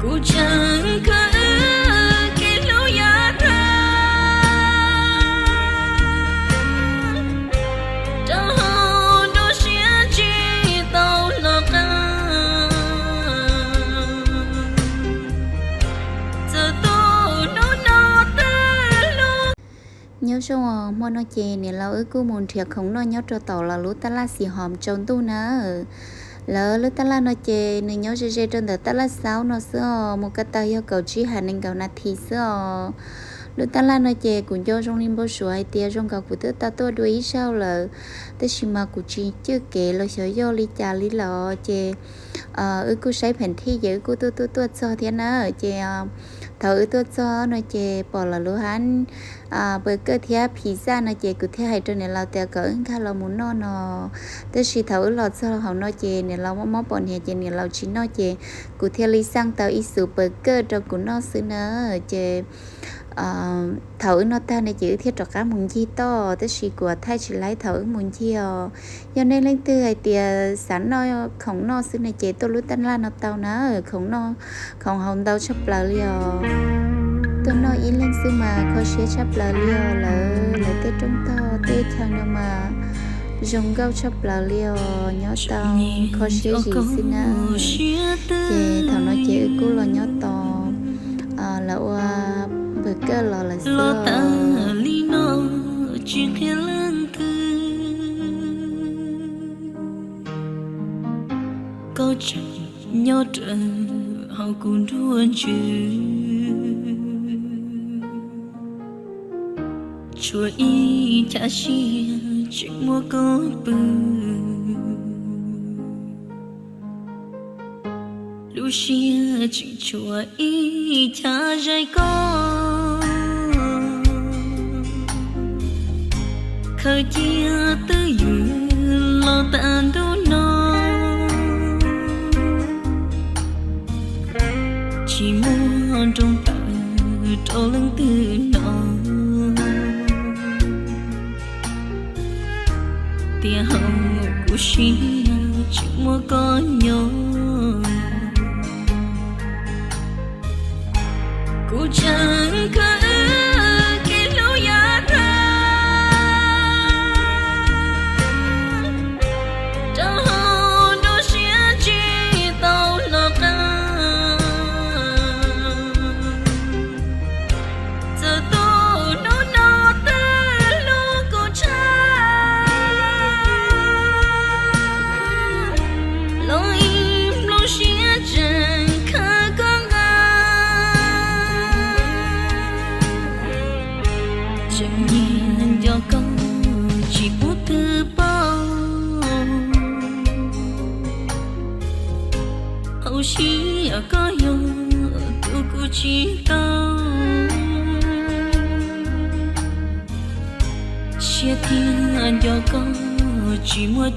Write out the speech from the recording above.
Kuv tseem khaws wb kev hlub yav tag rau hauv nruab siab tsis tau los qab. Txawm tuaj hnub no tag lub. Nyob zoo, hmo no ces niam laus wb kuj mus nrhiav khoom noj nyob rau tom lawv lub taj laj xim hom tsaus ntuj na. Lawv lub taj laj no ces nws nyob ze ze rau ntawm taj laj xaub no xwb os, mus ko taw yog kaum tsib ha nees nkaum nas this xwb os. Lub taj laj no ces kuv nco zoo li npau suav hais tias zoo nkaus kuv twb tau tuaj dua ib zaug lawm, tab sis mas kuv tsis cwj kev los xyov yog li cas li lawm ces wb kuj saib pheem thij ces wb kuj tuaj tuaj tuaj txog thiab na. Ces thaum wb tuaj txog no ces pom lawv lub hab pawg kaj thiab phis zaj no ces kuv thiaj hais rau niam laus tias kom wb nkag los mus noj no. Tab sis thaum wb los txog hauv no ces niam laus mob mob pom hniav ces niam laus tsis noj ces kuv thiaj li xaj tau ib xus pawg kaj rau kuv noj xwb na. Ces thaum wb noj tag no ces wb thiaj rov qab mus ncig toj, tab sis kuv thaij tsis laib thaum wb mus ncig os. Yog nej leej twg hais tias xav noj khoom noj xwb no ces tuaj lub taj laj no tau na, khoom noj, khoom haus ntau tshaj plaws li os. Tuaj noj ib leeg xwb mas kho siab tshaj plaws li os, lawv lawv tej rooj tog tej chaw no mas zoo nkauj tshaj plaws li os, nyob tau kho siab zim xwb na. Ces thaum no ces wb kuj los nyob tos lawv ua pawg kaj los lawm xwb. Los tag li no tsis qhia leej twg, koj tseem nyob rawv hauv kuv nruab ntswg. Tshuav ib chav siab tseem muab koj pw, lub siab tseem tshuav ib chav zais koj. Khaws cia twj ywm los tas ntuj no, tsis muaj nroo tawm rau leej twg no. Tiam hauv kuv siab tseem muaj koj nyob, kuv tseem khaws wb kev hlub yav tag rau hauv nruab siab tsis tau los qab. Txawm tuaj hnub no tag lub kuv tshaj, los ib nplooj siab tseem khawb koj nqa. Tseem nyiag nco koj tsis pub twg paub, hauv siab koj yog tus kuv tsis tau. Siab thiab nco koj tsis muaj